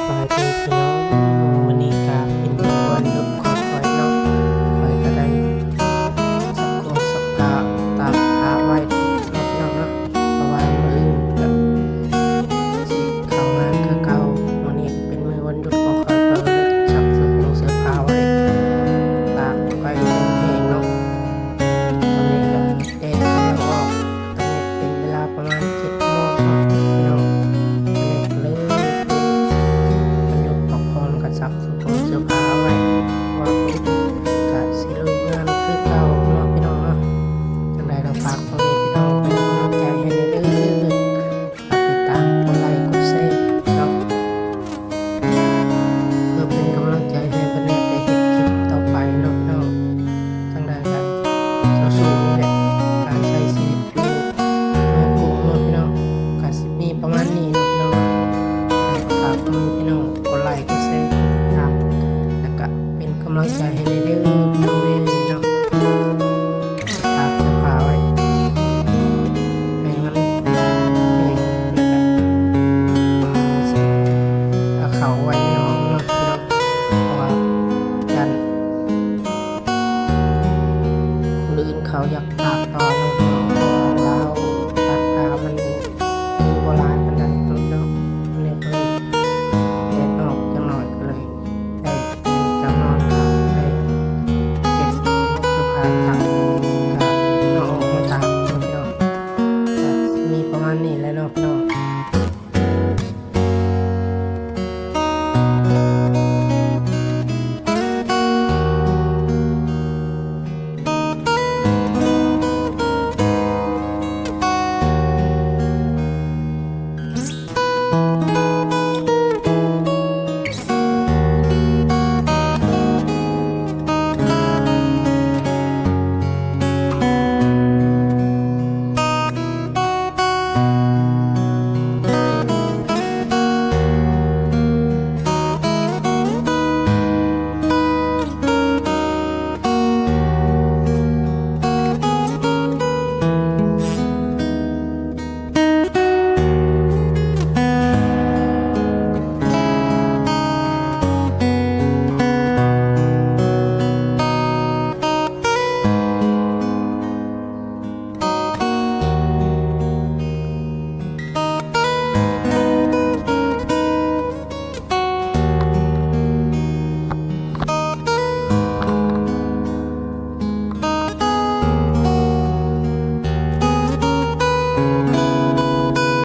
ສະບາຍດີພີ່ນ້ອງ, ມື້ນີ້ກະເປັນມື້ວັນຢຸດຂອງຂ້ອຍເນາະ, ຂ້ອຍກະໄດ້ຊັກເຄື່ອງຊັກຜ້າ ຕາກຜ້າໄວ້ເນາະພີ່ນ້ອງເນາະ, ເພາະວ່າມື້ອື່ນກະຊິເຂົ້າງານຄືເກົ່າ. ມື້ນີ້ເປັນມື້ວັນຢຸດຂອງຂ້ອຍ ຂ້ອຍກະໄດ້ຊັກເສື້ອຜົງເສື້ອຜ້າໄວ້ ຕາກໄວ້ຈົນແຫ້ງເນາະ. ຕອນນີ້ກະແດດກຳລັງອອກ, ຕອນນີ້ເປັນເວລາປະມານເຈັດໂມງເນາະພີ່ນ້ອງ, ຕອນນີ້ກະເລີຍເປັນວັນຢຸດພັກຜ່ອນ ກະຊັກເສື້ອຜົງເສື້ອຜ້າໄວ້ ວ່າມື້ອື່ນກະຊິລຸຍງານຄືເກົ່າເນາະພີ່ນ້ອງເນາະ. ຈັ່ງໃດກະຝາກພໍ່ແມ່ພີ່ນ້ອງເປັນກຳລັງໃຈໃຫ້ແດ່ເດີ, ຝາກຕິດຕາມ ກົດໄລ ກົດແຊເນາະ ເພື່ອເປັນກຳລັງໃຈໃຫ້ປາແນດໄດ້ເຮັດຄລິບຕໍ່ໄປເນາະພີ່ນ້ອງ. ຈັ່ງໃດກະສູ້ໆນີ້ແຫຼະ, ການໃຊ້ຊີວິດຢູ່ເມືອງໂຂງເນາະພີ່ນ້ອງ, ກະຊິມີປະມານນີ້ເນາະພີ່ນ້ອງ. ກະຝາກພໍ່ແມ່ພີ່